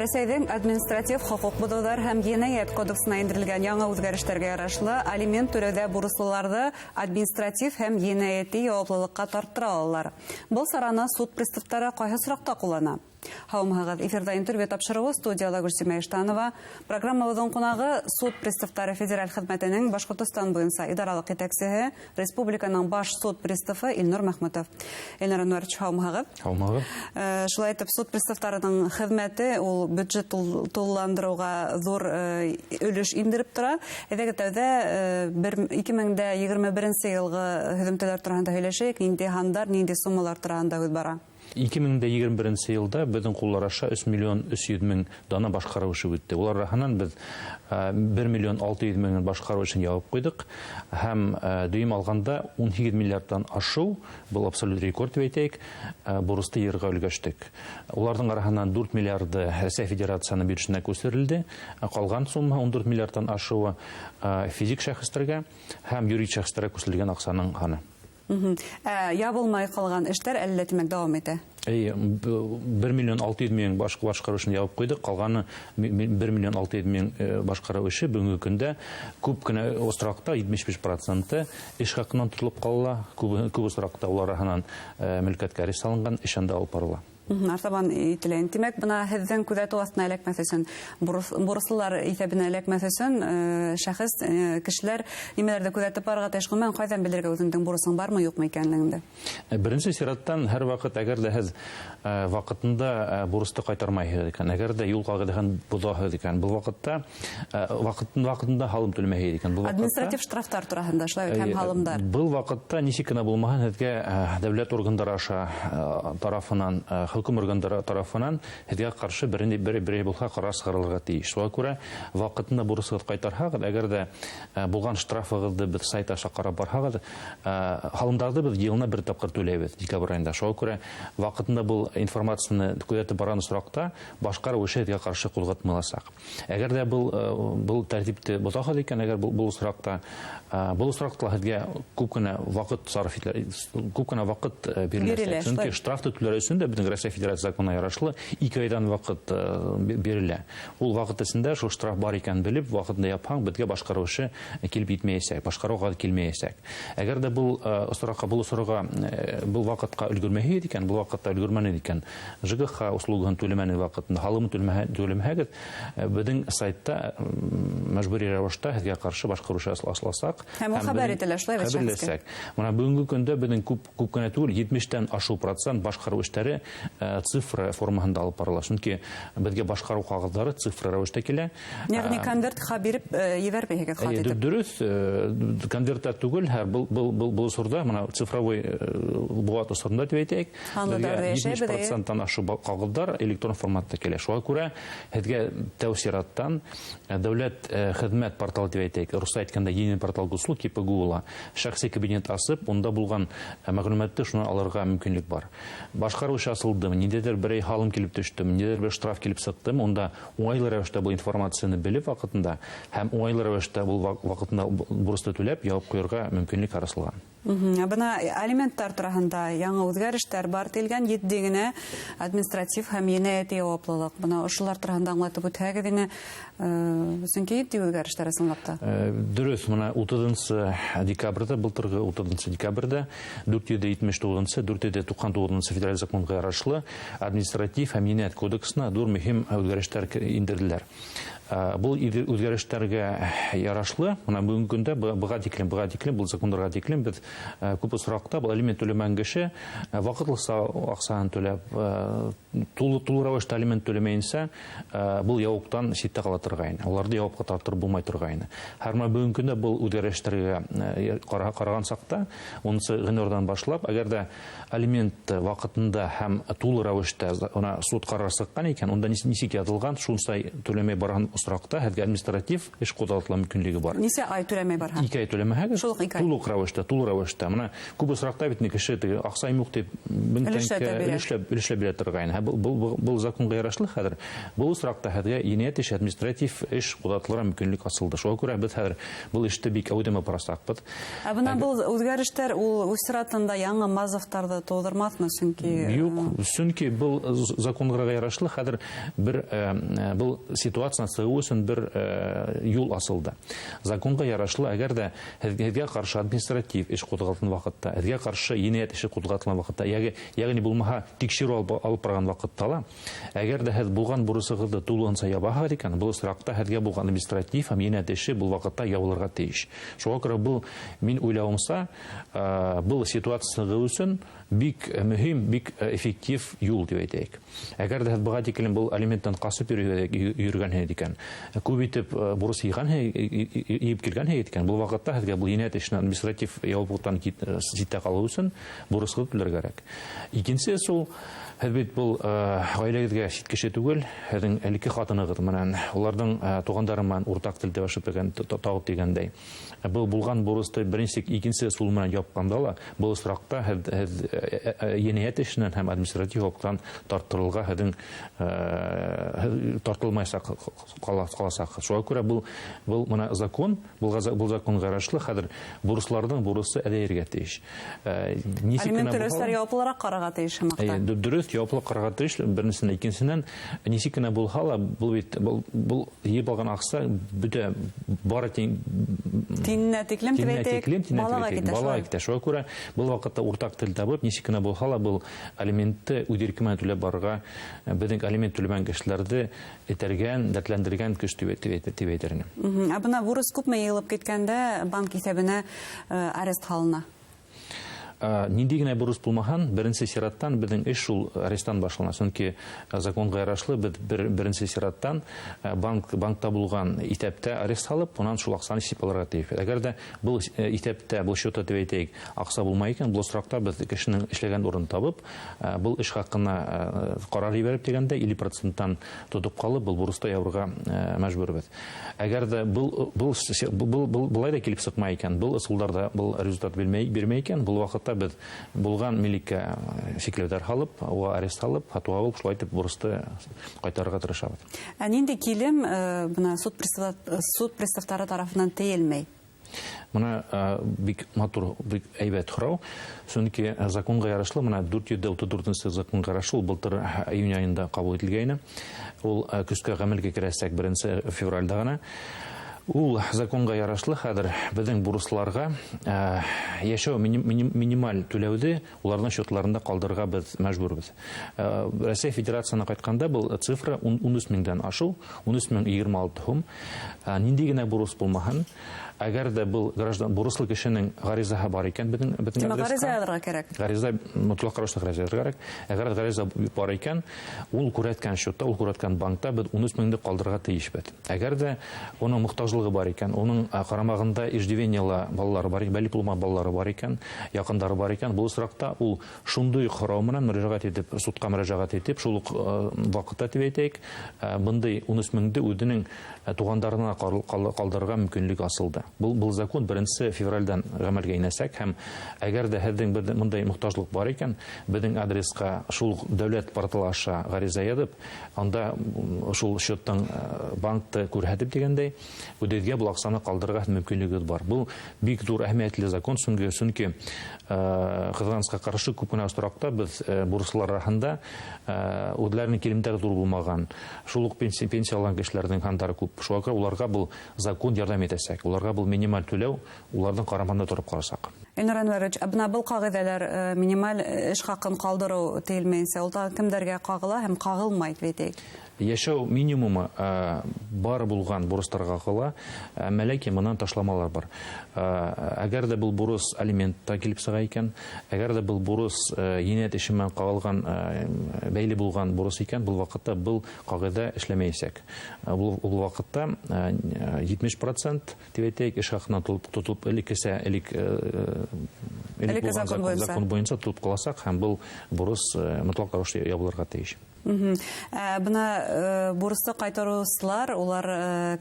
Рәсәйҙең административ хоҡуҡ боҙоуҙар һәм енәйәт кодексына индерелгән яңы үҙгәрештәргә ярашлы алимент түләүҙә бурыслыларҙы административ һәм енәйәти яуаплылыҡҡа тарттыра алалар. Был сараны суд приставтары ҡайһы осраҡта ҡуллана? Һаумыһығыҙ, эфирҙа интервью тапшырыуы, студияла Гөлсимә Иштанова. Программабыҙҙың ҡунағы суд приставтары федераль хеҙмәтенең Башҡортостан буйынса идаралыҡ етәксеһе, республиканың баш суд приставы Илнур Мәхмүтов. Илнур Әнүәрович, һаумыһығыҙ. Һаумыһығыҙ. Шулай итеп, суд приставтарының хеҙмәте ул бюджет тулыландырыуға ҙур өлөш индереп тора. Әйҙәгеҙ, тәүҙә 2021 йылғы һөҙөмтәләр тураһында һөйләшәйек. Ниндәй һандар, ниндәй суммалар тураһында һүҙ бара? 2021 йылда беҙҙең ҡуллар аша өс миллион өс йөҙ мең дана башҡарыу эше үтте. Улар араһынан беҙ бер миллион алты йөҙ меңен башҡарыу эшен ябып ҡуйҙыҡ. Һәм дөйөм алғанда ун һигеҙ миллиардтан ашыу, был абсолют рекорд тип әйтәйек, бурысты йыйырға өлгәштек. Уларҙың араһынан дүрт миллиарды Рәсәй Федерацияһының бюджетына күсерелде. Ҡалған сумма ун дүрт миллиардтан ашыуы физик шәхестәргә һәм юридик шәхестәргә күсерелгән аҡсаның һаны. Ябылмай ҡалған эштәр әллә тимәк дауам итә? Эйе, бер миллион алты йөҙ мең башҡарыу эшен ябып ҡуйҙыҡ. Ҡалғаны бер миллион алты йөҙ мең башҡарыу эше бөгөнгө көндә күп кенә осраҡта етмеш биш проценты эш хаҡынан тотолоп ҡалала. Күп осраҡта улар араһынан мөлкәткә арест салынған, эш анда алып барыла. Артабан ителә. Тимәк, бына һеҙҙең күҙәтеү аҫтына эләкмәҫ өсөн, бурыслылар иҫәбенә эләкмәҫ өсөн шәхес, кешеләр нимәләрҙе күҙәтеп барырға тейеш? Ғөмүмән, ҡайҙан белергә үҙеңдең бурысың бармы, юҡмы икәнлегеңде? Беренсе сираттан һәр ваҡыт, әгәр ҙә һеҙ ваҡытында бурысты ҡайтармайһығыҙ икән, әгәр ҙә юл ҡағиҙәһен боҙаһығыҙ икән, был ваҡытта ваҡытында һалым түләмәйһегеҙ икән, был ваҡытта Административ штрафтар тураһында шулай бит, һәм һалымдар. Был ваҡытта нисек кенә булмаһын, һеҙгә дәүләт органдары аша тарафынан, хөкөм органдары тарафынан һеҙгә ҡаршы бер булһа ҡарар сығарылырға тейеш. Шуға күрә ваҡытында бурысығыҙ ҡайтарһағыҙ, әгәр ҙә булған штрафығыҙҙы беҙ сайт аша ҡарап барһағыҙ, һалымдарҙы беҙ йылына бер тапҡыр түләйбеҙ декабрь айында. Шуға күрә ваҡытында был информацияны күҙәтеп барған осраҡта башҡарыу эше һеҙгә ҡаршы ҡуҙғатмаласаҡ. Әгәр ҙә был тәртипте боҙаһығыҙ икән, әгәр был осраҡта был осраҡта ла һеҙгә күп кенә ваҡыт сарыф ителә, күп кенә ваҡыт биреләсәк. Бирелә, Сөнки шулай. штрафты түләр өсөн дә беҙҙең Рәсәй Федерация законына ярашлы ике айҙан ваҡыт бирелә. Ул ваҡыт эсендә шул штраф бар икәнен белеп, ваҡытында япһаң, беҙгә башҡарыу эше килеп етмәйәсәк, башҡарыуға килмәйәсәк. Әгәр ҙә был осраҡҡа, был осорға был ваҡытҡа өлгөрмәйһегеҙ икән, был ваҡытта өлгөрмәнегеҙ икән, ЖКХ услугаһын түләмәне ваҡытында, һалымын түләмәһәгеҙ, беҙҙең сайтта мәжбүри рәүештә һеҙгә ҡаршы башҡарыу эше асыласаҡ. Һәм ул Һәм хәбәр беҙҙең ителә, шулай бит, шәхескә? Хәбәрләсәк. Бына бөгөнгө көндә беҙҙең күп кенә түгел, етмештән ашыу процент башҡарыу эштәре цифра формаһында алып барыла. Сөнки беҙгә башҡарыу ҡағыҙҙары цифра рәүештә килә. Йәғни конвертҡа биреп ебәрмәйһегеҙ хат Эйе, итеп? дөрөҫ, конвертта түгел, һәр был осорҙа, бына цифровой быуат осоронда тип әйтәйек, Һанлы беҙгә дәүерҙә етмеш йәшәйбеҙ, эйе. проценттан ашыу ҡағыҙҙар электрон форматта килә. Шуға күрә һеҙгә тәү сираттан дәүләт хеҙмәт порталы тип әйтәйек, русса әйткәндә единый портал госуслуг типа Гугла, шәхси кабинет асып, унда булған мәғлүмәтте шунан алырға мөмкинлек бар. Башҡарыу эше асылдымы, ниндәйҙер берәй һалым килеп төштөмө, ниндәйҙер бер штраф килеп сыҡтымы, унда уңайлы рәүештә был информацияны белеп ваҡытында һәм уңайлы рәүештә был ваҡытында бурысты түләп яуап ҡуйырға мөмкинлек арасылған. Ә бына алименттар тураһында яңы үҙгәрештәр бар тиелгән, етди генә административ һәм енәйәти яуаплылыҡ. Бына ошолар тураһында аңлатып үтһәгеҙ ине, сөнки етди үҙгәрештәр ысынлап та. Дөрөҫ, бына утыҙынсы декабрҙә, былтырғы утыҙынсы декабрҙә дүрт йөҙ етмеш туғыҙынсы, дүрт йөҙ туҡһан туғыҙынсы федераль законға ярашлы административ һәм енәйәт кодексына ҙур мөһим үҙгәрештәр индерҙеләр. Был үҙгәрештәргә ярашлы, бына бөгөнгө көндә быға тиклем, был закондарға тиклем беҙ күп осраҡта был алимент түләмәгән кеше ваҡытлыса аҡсаһын түләп, тулы рәүештә алимент түләмәйенсә, был яуаптан ситтә ҡала торғайны. Уларҙы яуапҡа тартырып булмай торғайны. Һәр бына бөгөнгө көндә был үҙгәрештәргә ҡараған саҡта, унынсы ғинуарҙан башлап, әгәр ҙә алимент ваҡытында һәм тулы рәүештә бына суд ҡарары сыҡҡан икән, унда нисек яҙылған, шунсай түләмәй барған осракта һеҙгә административ эш ҡуҙғатыла мөмкинлеге бар. Нисә ай түләмәй барһа? 2 ай түләмәһәгеҙ, тулы рәүештә, тулы рәүештә. Мына күп осракта бит кеше теге аҡсам юҡ тип өлөшләп бирә торғайны. Был законға ярашлы хәҙер был осракта һеҙгә енәйәт эше, административ эш ҡуҙғатылырға мөмкинлек асылды. Шуға күрә беҙ хәҙер был эште бик әүҙем апарасаҡбыҙ. Ә бына был үҙгәрештәр ул үҙ сиратында яңы мазовтарҙы тыуҙырмаҫмы? Сөнки юҡ, сөнки был законға ярашлы хәҙер бер был ситуацияны сығыу өсөн бер юл асылды. Законға ярашлы, әгәр ҙә һеҙгә ҡаршы административ эш ҡуҙғатылған ваҡытта, һеҙгә ҡаршы енәйәт эше ҡуҙғатылған ваҡытта, йәғни булмаһа тикшереү алып барған ваҡытта ла, әгәр ҙә һеҙ булған бурысығыҙҙы тулыһынса ябаһығыҙ икән, был осраҡта һеҙгә булған административ һәм енәйәт эше был ваҡытта ябылырға тейеш. Шуға күрә был, мин уйлауымса, был ситуация сығыу өсөн бик мөһим, бик эффектив юл тип әйтәйек. Әгәр ҙә һеҙ быға тиклем был алименттан ҡасып йөрөгәнһегеҙ икән, күп итеп бурыс йыйып килгәнһегеҙ икән, был ваҡытта һеҙгә был енәйәт эшенән административ яуаплылыҡтан ситтә ҡалыу өсөн бурысығыҙҙы түләргә кәрәк. Икенсе ысул, һеҙ бит был ғаиләгеҙгә сит кеше түгел, һеҙҙең элекке ҡатынығыҙ менән, уларҙың туғандары менән уртаҡ тел табып дигәндәй. Был булған бурысты беренсе, икенсе ысул менән япҡанда ла, был осраҡта һеҙ енәйәт эшенән һәм административ яуаплылыҡтан тартылырға һеҙҙең тартылмайсаҡ ҡаласаҡ. Шуға күрә был мына закон, был законға ярашлы хәҙер бурысларҙың бурысы әҙәйергә тейеш. Алимент түләүселәр яуаплыраҡ ҡарарға тейеш һымаҡта. Дөрөҫ, яуаплы ҡарарға тейеш, беренсенән, икенсенән, нисек кенә булһа ла, был бит был йыйып алған аҡса бөтә бары тиненә тиклем тип әйтәйек, балаға китә. Балаға китә. Шуға күрә был ваҡытта уртаҡ тел табып, нисек кенә булһа ла, был алиментты үҙ ирке менән түләп барырға, беҙҙең алимент түләмәгән кешеләрҙе этәргән, дәртләндергән көс тип әйтер инем. Ә бына бурыс күпме йыйылып киткәндә банк иҫәбенә арест һалына? Ниндәй генә бурыс булмаһын, беренсе сираттан беҙҙең эш шул аресттан башлана. Сөнки законға ярашлы беҙ беренсе сираттан банкта булған иҫәптә арест һалып, унан шул аҡсаны сип алырға тейеш. Әгәр ҙә был иҫәптә, был счетта тип әйтәйек, аҡса булмай икән, был осраҡта беҙ кешенең эшләгән урынын табып, был эш хаҡына ҡарар ебәреп тигәндә 50%-тан тотоп ҡалып, был бурысты ябырға мәжбүрбеҙ. Әгәр ҙә был былай ҙа килеп сыҡмай икән, был ысулдарҙа был результат бирмәй икән, был ваҡытта беҙ булған милеккә сикләүҙәр һалып, уға арест һалып, һатыуға алып, шулай итеп бурысты ҡайтарырға тырышабыҙ. Ә ниндәй килем бына суд приставтары тарафынан тейелмәй? Мына бик матур, бик әйбәт һорау. Сөнки законға ярашлы, мына 434 законға ярашлы, ул былтыр июнь айында ҡабул ителгәйне. Ул көскә ғәмәлгә керәсәк 1 февралдә ғына. Ул законға ярашлы хәҙер беҙҙең бурысларға йәшәү минималь түләүҙе уларҙың счетларында ҡалдырырға беҙ мәжбүрбеҙ. Рәсәй Федерацияһына ҡайтҡанда был цифра 13 меңдән ашыу, 13 026 һум. Ниндәй генә бурыс булмаһын, әгәр ҙә был граждан бурыслы кешенең ғаризаһы бар икән, беҙҙең адресҡа ғариза яҙырға кәрәк. Ғариза мотлаҡ рәүештә ғариза яҙырға кәрәк. Әгәр ғариза бар икән, ул күрһәткән счетта, ул күрһәткән банкта беҙ 13 меңде ҡалдырырға тейешбеҙ. Әгәр ҙә уның мохтажлығы бар икән, уның ҡарамағында иждивениела балалары бар, бәлиғ булмаған балалары бар икән, яҡындары бар икән, был осраҡта ул шундай уҡ һорау менән мөрәжәғәт итеп, судҡа мөрәжәғәт итеп, шул уҡ ваҡытта тип әйтәйек, бындай 13 меңде үҙенең туғандарына ҡалдырырға мөмкинлек асылды. Был закон 1 февралдән ғәмәлгә инәсәк, һәм әгәр ҙә һеҙҙең бындай мохтажлыҡ бар икән, беҙҙең адресҡа шул дәүләт порталы аша ғариза яҙып, анда шул счеттың банкты күрһәтеп тигәндәй, үҙегеҙгә был аҡсаны ҡалдырырға мөмкинлегегеҙ бар. Был бик ҙур әһәмиәтле закон, сөнки ҡыҙғанысҡа ҡаршы күп кенә осраҡта беҙ бурыслылар араһында үҙҙәренең килемдәре ҙур булмаған, шул уҡ пенсия алған кешеләрҙең һандары күп. Шуға күрә уларға был закон ярҙам итәсәк. Уларға был минималь түләү уларҙың ҡарамағында тороп ҡаласаҡ. Илнур Әнвәрович, ә бына был ҡағиҙәләр минималь эш хаҡын ҡалдырыу тейелмәйенсә, ул тағы кемдәргә ҡағыла һәм ҡағылмай тип әйтәйек? Йәшәү минимумы бар булған бурыстарға ҡала, әммә ләкин бынан ташламалар бар. Әгәр ҙә был бурыс алиментта килеп сыға икән, әгәр ҙә был бурыс енәйәт эше менән ҡағылған, бәйле булған бурыс икән, был ваҡытта был ҡағиҙә эшләмәйәсәк. Был ваҡытта 70% тип әйтәйек, эш хаҡына тотолоп, элеккесә, элек Элек булған закон буйынса тотоп ҡаласаҡ, һәм был бурыс мотлаҡ рәүештә ябылырға тейеш. Бына бурысты ҡайтарыусылар, улар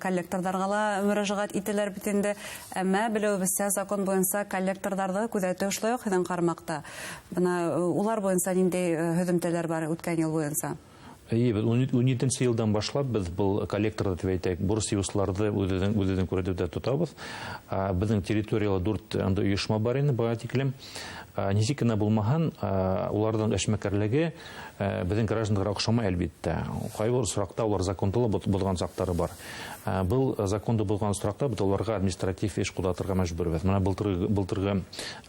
коллекторҙарға ла мөрәжәғәт итәләр бит инде. Әммә белеүебеҙсә, закон буйынса коллекторҙарҙы күҙәтеү шулай уҡ һеҙҙең ҡарамаҡта. Бына улар буйынса ниндәй һөҙөмтәләр бар үткән йыл буйынса? Эйе, беҙ 17-нсе йылдан башлап беҙ был коллекторҙы тип әйтәйек, бурыс йыйыусыларҙы үҙебеҙҙең күҙәтеүҙә тотабыҙ. Беҙҙең территорияла 4 андай ойошма бар ине быға тиклем. Нисек кенә булмаһын, уларҙың эшмәкәрлеге беҙҙең граждандарға оҡшамай, әлбиттә. Ҡайбер осраҡта улар законды ла боҙған саҡтары бар. Был законды боҙған осраҡта беҙ уларға административ эш ҡуҙғатырға мәжбүрбеҙ. Бына былтырғы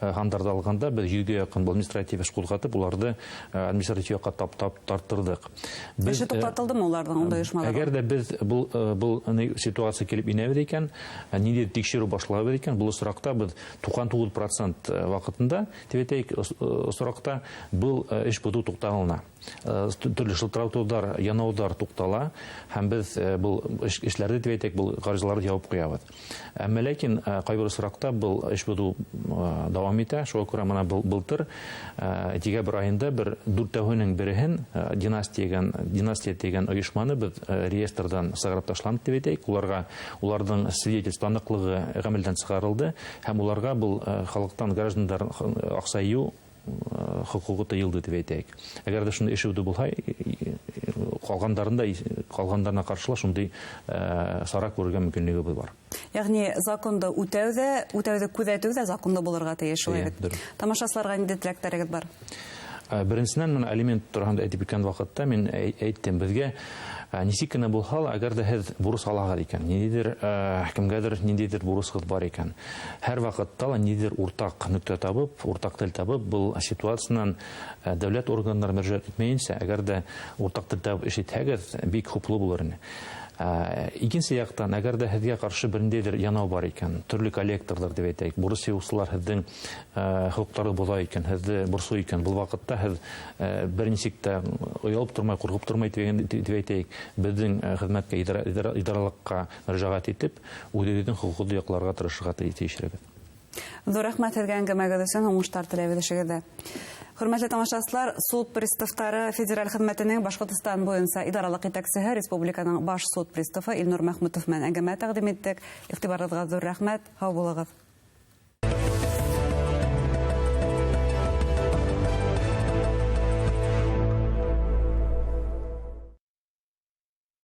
һандарҙы алғанда беҙ 100-гә яҡын административ эш ҡуҙғатып, уларҙы административ яҡҡа тарттырҙыҡ. Эше туҡтатылдымы уларҙың ундай ойошмалары? Әгәр ҙә беҙ был ситуация килеп инәбеҙ икән, ниндәйҙер тикшереү башлабыҙ икән, был осраҡта беҙ 99% ваҡытында, тип әйтәйек, осраҡта был эш боҙоу туҡталына. Төрлө шылтыратыуҙар, янауҙар туҡтала, һәм беҙ был эшләрҙе, тип әйтәйек, был ғаризаларҙы ябып ҡуябыҙ. Әммә ләкин ҡайбер осраҡта был эш боҙоу дауам итә. Шуға күрә бына былтыр декабрь айында бер дүртәүһенең береһен династия тигән ойошманы беҙ реестрҙан сығарып ташланыҡ, тип әйтәйек. Уларҙың свидетельство таныҡлығы ғәмәлдән сығарылды, һәм уларға был халыҡтан граждандар аҡса йыйыу хоҡуғы тыйылды, тип әйтәйек. Әгәр ҙә шундай эш үтеү булһа, ҡалғандарына ҡаршы ла шундай сара күрергә мөмкинлегебеҙ бар. Йәғни законды үтәү ҙә, үтәүҙе күҙәтеү ҙә законлы булырға тейеш, шулай бит? Тамашасыларға ниндәй теләктәрегеҙ бар? Беренсенән, бына алимент тураһында әйтеп киткән ваҡытта мин әйттем, беҙгә нисек кенә булһа ла, әгәр ҙә һеҙ бурыс алағыҙ икән, ниндәйҙер кемгәҙер ниндәйҙер бурысығыҙ бар икән, һәр ваҡытта ла ниндәйҙер уртаҡ нөктә табып, уртаҡ тел табып, был ситуациянан дәүләт органдарына мөрәжәғәт итмәйенсә, әгәр ҙә уртаҡ тел табып эш итһәгеҙ, бик хуплы булыр ине. Икенсе яҡтан, әгәр ҙә һеҙгә ҡаршы бер ниндәйҙер янау бар икән, төрлө коллекторҙар тип әйтәйек, бурыс йыйыусылар һеҙҙең хоҡуҡтарҙы боҙа икән, һеҙҙе борсой икән, был ваҡытта һеҙ бер нисек тә оялып тормай, ҡурҡып тормай тип әйтәйек, беҙҙең хеҙмәткә, идаралыҡҡа мөрәжәғәт итеп, үҙегеҙҙең хоҡуҡты яҡларға тырышырға тейешбеҙ. Ҙур рәхмәт һеҙгә әңгәмәгеҙ өсөн, уңыштар теләйбеҙ эшегеҙҙә. Хөрмәтле тамашасылар, суд приставтары федераль хеҙмәтенең Башҡортостан буйынса идаралыҡ етәксеһе, республиканың баш суд приставы Илнур Мәхмүтов менән әңгәмә тәҡдим иттек. Иғтибарығыҙға ҙур рәхмәт, һау булығыҙ.